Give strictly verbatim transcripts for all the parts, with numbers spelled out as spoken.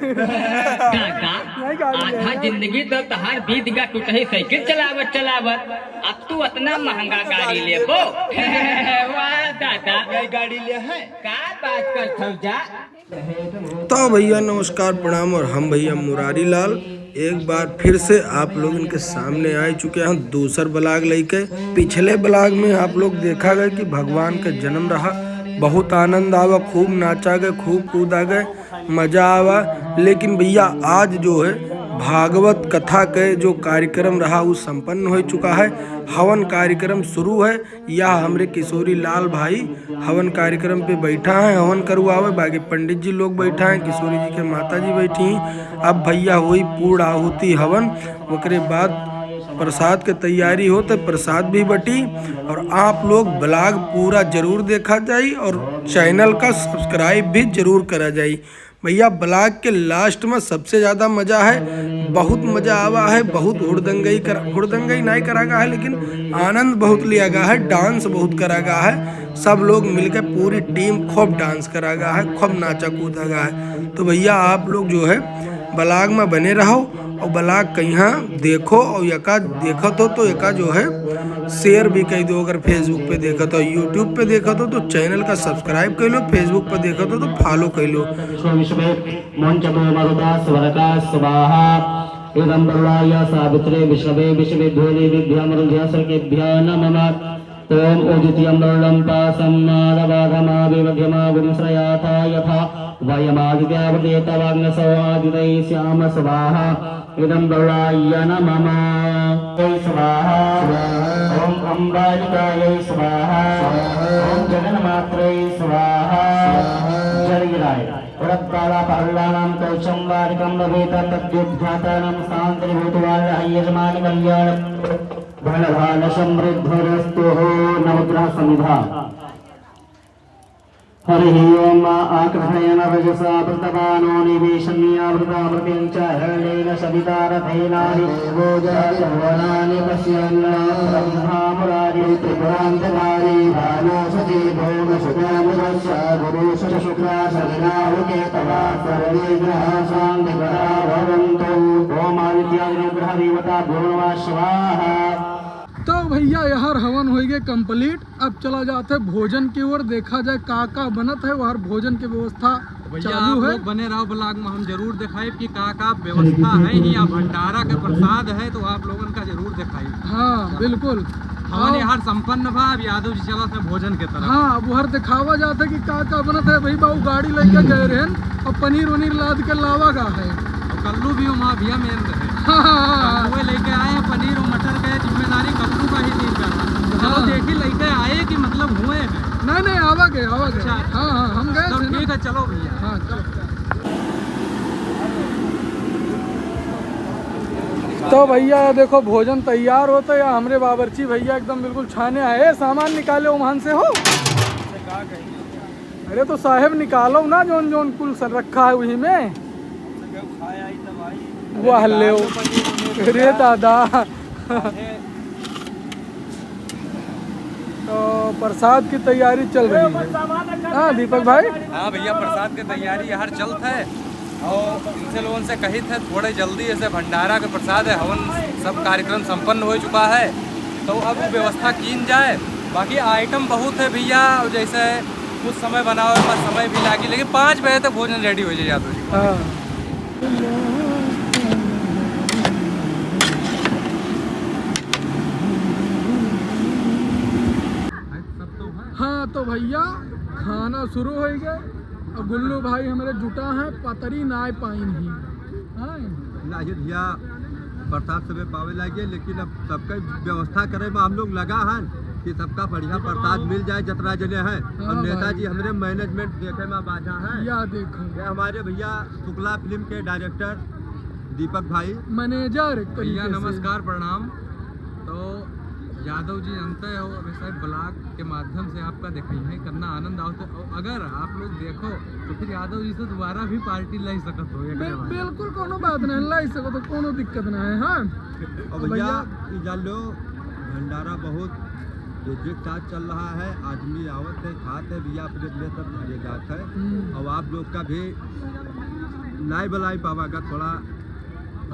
दादा, नहीं गाड़ी ले आधा यार। जिंदगी तो तहार बीत गा टूटही साइकिल चलावत चलावत, अब तू अतना महंगा गाड़ी लेबो? वाह दादा, नई गाड़ी ले है। का बात करत हौ जा? तो भैया नमस्कार, प्रणाम, और हम भैया मुरारी लाल एक बार फिर से आप लोगन के सामने आ चुके हैं दूसर ब्लॉग लेके। पिछले ब्लॉग में आप लोग देखा गए कि भगवान का जन्म रहा, बहुत आनंद आवा, खूब नाचा गए, खूब कूदा गए, मजा आवा। लेकिन भैया आज जो है भागवत कथा के जो कार्यक्रम रहा वो संपन्न हो चुका है, हवन कार्यक्रम शुरू है। यह हमरे किशोरी लाल भाई हवन कार्यक्रम पे बैठा है, हवन करवावे, बाकी पंडित जी लोग बैठा है, किशोरी जी के माता जी बैठी हैं। अब भैया हुई पूर्ण आहुति हवन, ओकरे बाद प्रसाद के तैयारी हो तो प्रसाद भी बटी। और आप लोग ब्लॉग पूरा जरूर देखा जाई और चैनल का सब्सक्राइब भी जरूर करा जाई। भैया ब्लॉग के लास्ट में सबसे ज्यादा मजा है, बहुत मजा आवा है, बहुत हुड़दंगई कर, हुड़दंगई नहीं करा गा है, लेकिन आनंद बहुत लिया गा है, डांस बहुत करा गा है। सब लोग मिलके पूरी टीम खूब डांस करा गा है, खूब नाचा कूदा गा है। तो भैया आप लोग जो है ब्लॉग में बने रहो और ब्लॉग कहीं देखो और यका देखत हो तो यका जो है शेयर भी कर दो। अगर Facebook पे देखत हो, YouTube पे देखत हो तो चैनल का सब्सक्राइब कर लो, Facebook पे देखत हो तो फॉलो कर लो। विश्वे विश्वे मुञ्चतो मरुतः सुभरतः स्वाहा। इदं वरुणाय सावित्रे विष्णवे विश्वविद्वेदीभ्यो मरुद्भ्यः सर्वेभ्यो नमः। ॐ उदित्यं वरुणं पासं मारवाधमाभिवध्यमागुं श्रयाथा यथा वयमादित्या वृते तवाग्नसो आदितयिष्याम स्वाहा। इदं वरुणाय नमः। स्वाहा। स्वाहा। ॐ अम्बालिकायै स्वाहा। स्वाहा। ॐ जगन्मात्रै स्वाहा। स्वाहा। जय गिराय। व्रतपालापहल्लानां कवचं वारिकं लभेत तद्योद्ध्यातानां शान्तिर्भूत्वा लहै यजमानि कल्याण धनधान्य समृद्धिरस्तु। नवग्रह समिधा। हरिः ॐ। आक्रहणेन रजसा वृतवानो निवेशन्या वृता वृतिं च हरणेन सविता रथेनादि देवो जाति भुवनानि पश्यन्। ब्रह्मा मुरारी त्रिपुरान्तकारी भानु शची भोगसुतो बुधश्च गुरु च शुक्रा शनि राहु केतवः सर्वे ग्रहाः शान्तिकरा भवन्तु। ॐ आदित्याग्निग्रह देवता गुरुर्वा स्वाहा। तो भैया, यहर हवन होइगे complete। अब चला जात है भोजन की ओर, देखा जाए का का बनत है, वहर भोजन की व्यवस्था भैया, चालू आप है। लोग बने रहो vlog में, हम जरूर दिखाइब कि का का व्यवस्था है। यहाँ भंडारा के प्रसाद है, तो आप लोगन का जरूर दिखाइब। हाँ, चलो। बिल्कुल। हवन आओ। यहाँ संपन्न बा, अब यादव जी चलत है भोजन के तरफ। हाँ, अब वहर दिखावा जात है कि का का बनत है। भाई बाबू गाड़ी लेके गए रहन और पनीर वनीर लाद के लावा गा है। और कल्लू भी वहाँ भैया main रहे। हाँ, हाँ, हाँ। कल्लुए लेके आए हैं पनीर और मटर का, जिम्मेदारी कल्लू का ही दी कर रहा। चलो हाँ। देखी लेके आए कि मतलब हुए हैं। नहीं, नहीं, आवा गए, आवा गए। अच्छा। हाँ, हाँ, हम गए तो थे ना। ठीक है, चलो भैया। हाँ, चलो। तो भैया देखो भोजन तैयार होता है, या हमरे बावर्ची भैया एकदम बिल्कुल छाने आए, सामान निकाले ओमान से हो। अरे तो साहेब निकालो ना, जौन जौन कुल सर रखा है वही में। वाह ले। अरे दादा। तो प्रसाद की तैयारी चल रही है। हाँ दीपक भाई। हाँ भैया, प्रसाद की तैयारी यहाँ चलत है और इनसे लोगन से कहित है थोड़े जल्दी, ऐसे भंडारा के प्रसाद है, हवन सब कार्यक्रम संपन्न हो चुका है, तो अब व्यवस्था कीन जाए। बाकी item बहुत है भैया, और जैसे कुछ समय बनावे में समय भी लागी, लेकिन पाँच बजे तक भोजन ready हो जाए यादव जी। हाँ। हाँ, तो भैया खाना शुरू हो गए और गुल्लू भाई हमारे जुटा है, पतरी नाय पाइन ही। हाँ। ना, ये भैया, प्रसाद सबे पावे लागे, लेकिन अब सबके व्यवस्था करे में हम लोग लगा है कि सबका बढ़िया प्रसाद मिल जाए, जतरा जने हैं। हाँ अब नेताजी भाई। हमरे management देखे में बाझा है। या देखो। ये हमारे भैया शुक्ला film के director दीपक भाई। Manager एक भैया, तरीके से। नमस्कार, प्रणाम। तो यादव जी जानते हो, अभी शायद vlog के माध्यम से आपका दिखाई है, कितना आनंद आवत है। और अगर आप लोग देखो तो फिर यादव जी से दोबारा भी party लाई सकत हो, एकरे बिल-, बाद। बिल्कुल कोनो बात नहीं, लाई सकत हो, कोनो दिक्कत नहीं है। हाँ। और तो भैया, भैया, ई जान लो, भंडारा बहुत तेजी के साथ चल रहा है, आदमी आवत है, खात है, भैया अपने अपने सब घरे जात है। हम्म। और आप लोग का भी नाई बुलाई पावा का थोड़ा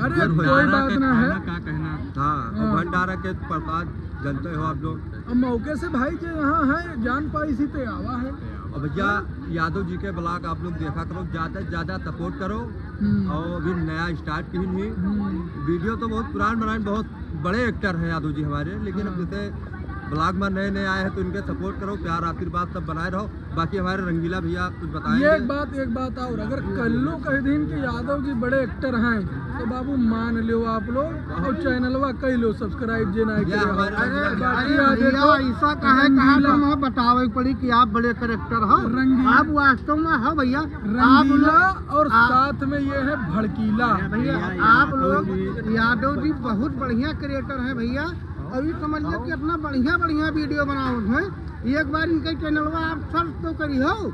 अरे, कोई बात ना है। का कहना? हाँ, और हाँ। भंडारा के प्रसाद जानते हो आप लोग। अब मौके से भाई जो यहाँ है, जान पाई इसी पे आवा है। और भैया, हाँ। यादव जी के vlog आप लोग देखा करो, ज्यादा से ज्यादा support करो। हम्म। और अभी नया start की नहीं। हम्म। Video तो बहुत पुरान बनाए, बहुत बड़े actor हैं यादव जी हमारे, लेकिन अब हाँ। जैसे vlog में नए नए आए हैं तो इनके support करो, प्यार आशीर्वाद सब बनाए रहो। बाकी हमारे रंगीला भैया कुछ बताएंगे। ये एक बात, एक बात और, अगर कल्लू कह दीन कि यादव जी बड़े actor हैं, तो बाबू मान लो आप लोग, और channelवा कह लो subscribe जे ना करे। अरे, बाकी अरे याद भैया, रखो, ऐसा कहे, कहाँ रंगीला। तो मैं बतावे पड़ी कि आप बड़े character हो, रंगीला। आप वास्तव में हो भैया, आप रंगीला लोग, और आप, साथ में ये है भड़कीला। भैया, आप लोग, यादव जी बहुत बढ़िया creator हैं भैया, अभी समझ लो कि इतना बढ़िया बढ़िया video बनावत हैं। एक बार इनके channelवा आप search तो करी हो,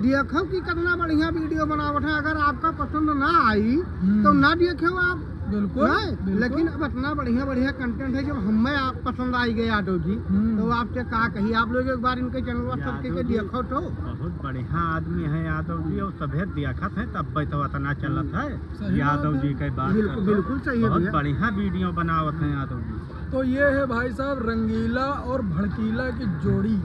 देखो कि कितना बढ़िया video बनावत है। अगर आपका पसंद ना आई हम्म। तो ना देखो आप। बिल्कुल, नहीं? बिल्कुल। लेकिन अब इतना बढ़िया बढ़िया content है, जब हमें आप पसंद आई गए यादव जी, हम्म। तो आपसे का कही, आप लोग एक बार इनके channelवा search करके देखो तो। बहुत बढ़िया आदमी है यादव जी, और सभे देखत है, तब तो इतना चलत है। सही यादव बात है। जी के बात बिल्कुल, करते हो। बिल्कुल सही है बहुत भैया। बढ़िया video बनावत हैं यादव जी। तो ये है भाई साहब रंगीला और भड़कीला की जोड़ी,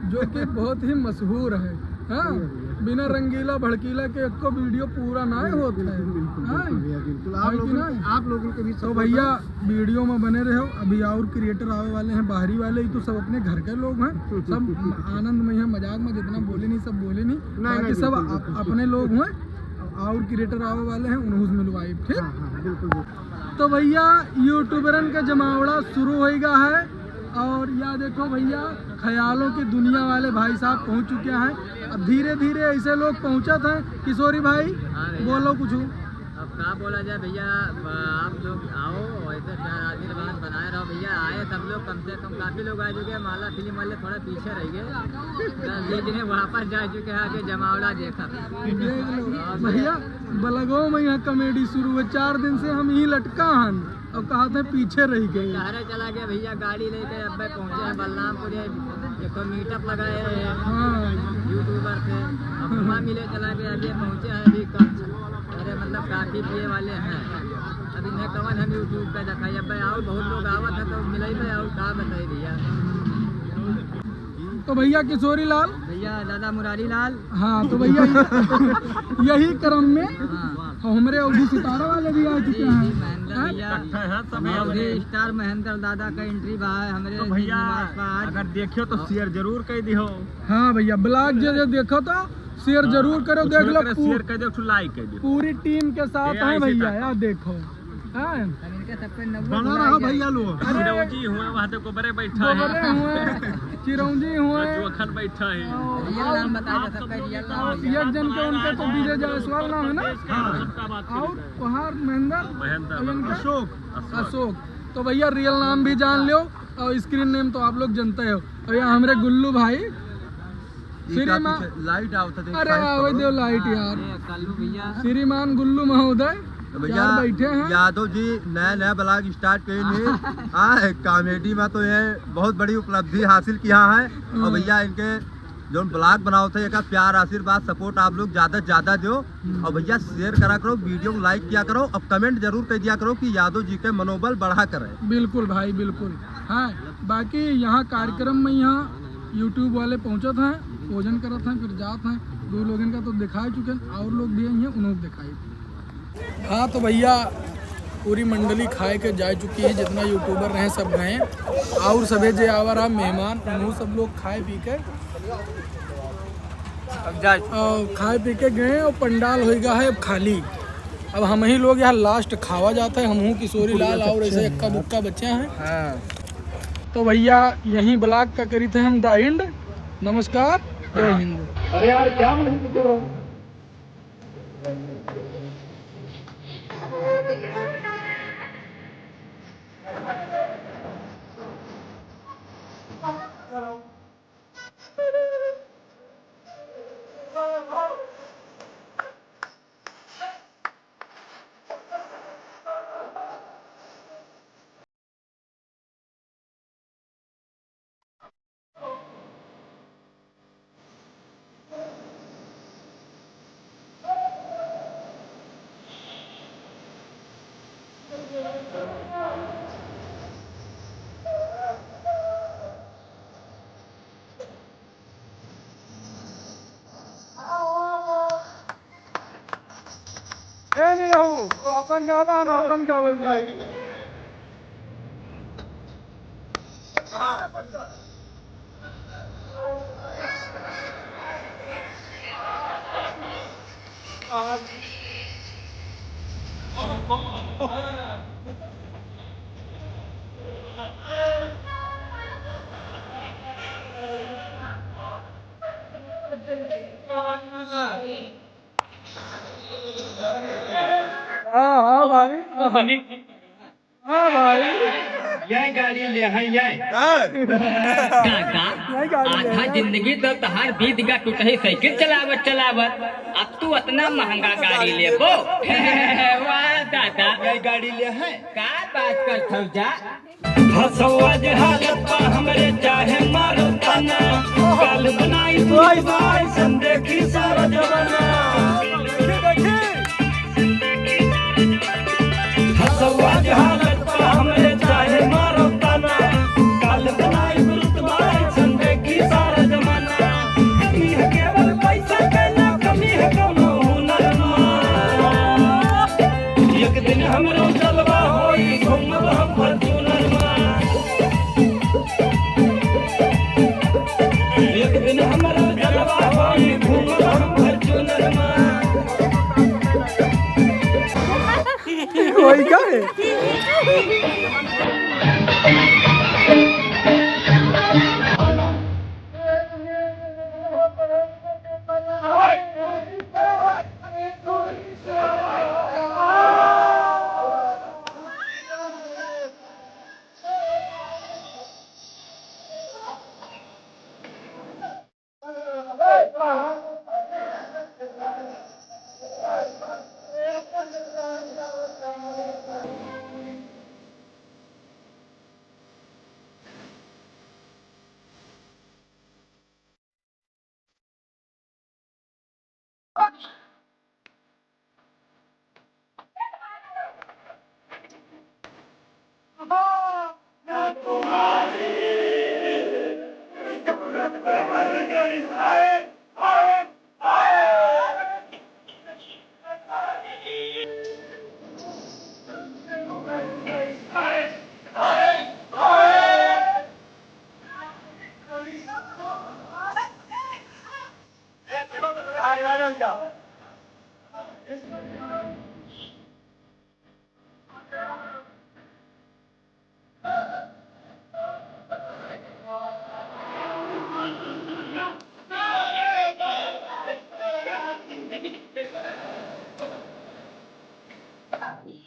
जो कि बहुत ही मशहूर है। हाँ, सही है भैया। बिना रंगीला भड़कीला के एको video पूरा ना होत है। बिल्कुल, बिल्कुल, हाँ? बिल्कुल भैया, बिल्कुल। आप है कि लोगों ना? के, आप लोगों के भी तो support भैया, है। Video में बने रहो, अभी और creator आवे वाले हैं, बाहरी वाले, ये तो सब अपने घर के लोग हैं, सब आनंद में हैं, मजाक में जितना बोले नहीं, सब बोले नहीं, नहीं, बाकी नहीं, सब बिल्कुल, अप-, बिल्कुल। अपने लोग हैं। और creator आवे वाले हैं, उन्हों से मिलवाई, ठीक? हाँ, हाँ, बिल्कुल, बिल्कुल। तो भैया, YouTuberन का जमावड़ा शुरू होइगा है, और या देखो भैया, ख्यालों की दुनिया वाले भाई साहब पहुँच चुके हैं। अब धीरे धीरे ऐसे लोग पहुँचत हैं। किशोरी भाई, हाँ भैया। बोलो कुछ। अब का बोला जाए भैया, आप लोग आओ, ऐसे प्यार आशीर्वाद बनाए रहो भैया। आए सब लोग, कम से कम काफी लोग आ चुके हैं। माला फिल्म वाले थोड़ा पीछे रह गए, तो लेकिन वापस जा चुके हैं, आके जमावड़ा देखा। देख लो भैया, बलगो में यहाँ comedy शुरू है, चार दिन से हम यहीं लटका हन, अब कहा थे पीछे रह गए। शहरे चला गया भैया, गाड़ी लेके अब पहुँचे हैं बलरामपुर, ये एक तो meetup लगाए हैं हाँ। YouTuber से, अब वहाँ मिले चला गया, अभी पहुँचे हैं अभी कल। अरे मतलब काफी पिए वाले हैं, अब इन्हें कवन हम YouTube पे दिखाई, अब और बहुत लोग आवत है तो मिलाई पे और का बताई भैया। तो भैया किशोरी लाल। भैया दादा मुरारी लाल। हाँ, तो भैया, यही क्रम में हाँ। हमरे अवधी सितारा वाले भी आ चुके जी, हैं। जी, महेंद्र हैं? भैया। इकट्ठा है सब और यहाँ भी पे। Star महेंद्र दादा का entry बा है हमरे तो भैया, निवास पर आज। अगर देखियो तो share जरूर कर दियो। हाँ भैया, vlog जे, जे देखो तो share हाँ, जरूर करो, कुछ देख भी लो करे, पू-, share कर दियो, कुछ like कर दियो। पूरी team के साथ ए, हैं ऐसे भैया, तक। यार देखो। हाँ। बना रहा भैया लोग। अरे। चिरौंजी हुए, वहाँ तो गोबरे बैठा है। गोबरे हुए, चिरौंजी हुए। चोखन बैठा है। और real नाम बता दे सबका, real नाम। एक जन के उनके तो DJ जायसवाल नाम है ना? हाँ। और तोहार महेंद्र? महेंद्र। और इनका? अशोक। अशोक। अशोक। तो भैया real नाम भी जान लो और screen name तो आप लोग जानते हो। और यहाँ हमरे गुल्लू भाई। ई का श्रीमान पीछे light आवत है, अरे, side आवै करो। देव light यार। अरे, कल्लू भैया। श्रीमान गुल्लू महोदय तो भैया, यार बैठे हैं। यादव जी नया नया vlog start करेंगे। हाँ, comedy में तो ये बहुत बड़ी उपलब्धि हासिल किया है। और हाँ। भैया इनके जो vlog बनावत है, एका प्यार, आशीर्वाद, support आप लोग ज्यादा से ज्यादा दो। हम्म। और भैया share करा करो, video को like किया करो, और comment जरूर कर दिया करो कि यादव जी के मनोबल बढ़ा करे। बिल्कुल भाई, बिल्कुल। हाँ, बाकी यहाँ कार्यक्रम में यहाँ YouTube वाले पहुँचत हैं, भोजन करत हैं, फिर जात हैं। दो लोगन का तो दिखा चुके हैं, और लोग भी आई हैं, उन्हों को दिखाई। हाँ, तो भैया, पूरी मंडली खाए के जा चुकी है, जितना YouTuber रहे, सब गए। और सभे जे आवा रहा मेहमान, उन्हों सब लोग खाए पी के, अब जा चुके। और खाए पी के गए और पंडाल होइगा है अब खाली। अब हम ही लोग यहाँ last खावा जाता है, हमहू किशोरी लाल और ऐसे इक्का दुक्का बच्चे हैं। हाँ। तो भैया, यहीं vlog का करी थे हम the end। नमस्कार, जय हिंद। अरे यार, क्या ए, नहीं हो, तो अपन गाना ना, अपन गावल जाए। हाँ, हाँ भाई, हाँ भाई। हाँ भाई। यह गाड़ी ले हैं, यह। हाँ। काका, यह गाड़ी ले आधा हैं। जिंदगी तो तहार बीत गा टूटही साइकिल चलावत चलावत, अब तू अतना महंगा गाड़ी लेबो? वाह दादा। यह गाड़ी ले हैं। का बात करत हौ जा? हंसवा जे हालत बा हमरे चाहे मारो ताना। काल बनाई बाय बाय सन देखी सारा जमाना। देखी, देखी। हंसवा जे हालत बा हमरे चाहे मारो ताना। काल बनाई बाय सन देखी सारा जमाना। कमी है केवल पैसा के, ना कमी है कौनो हुनर मा। एक दिन हमरो जलवा होई, घूमब हम Fortuner मा। एक दिन हमरो जलवा होई, घूमब हम Fortuner मा। कोई का है?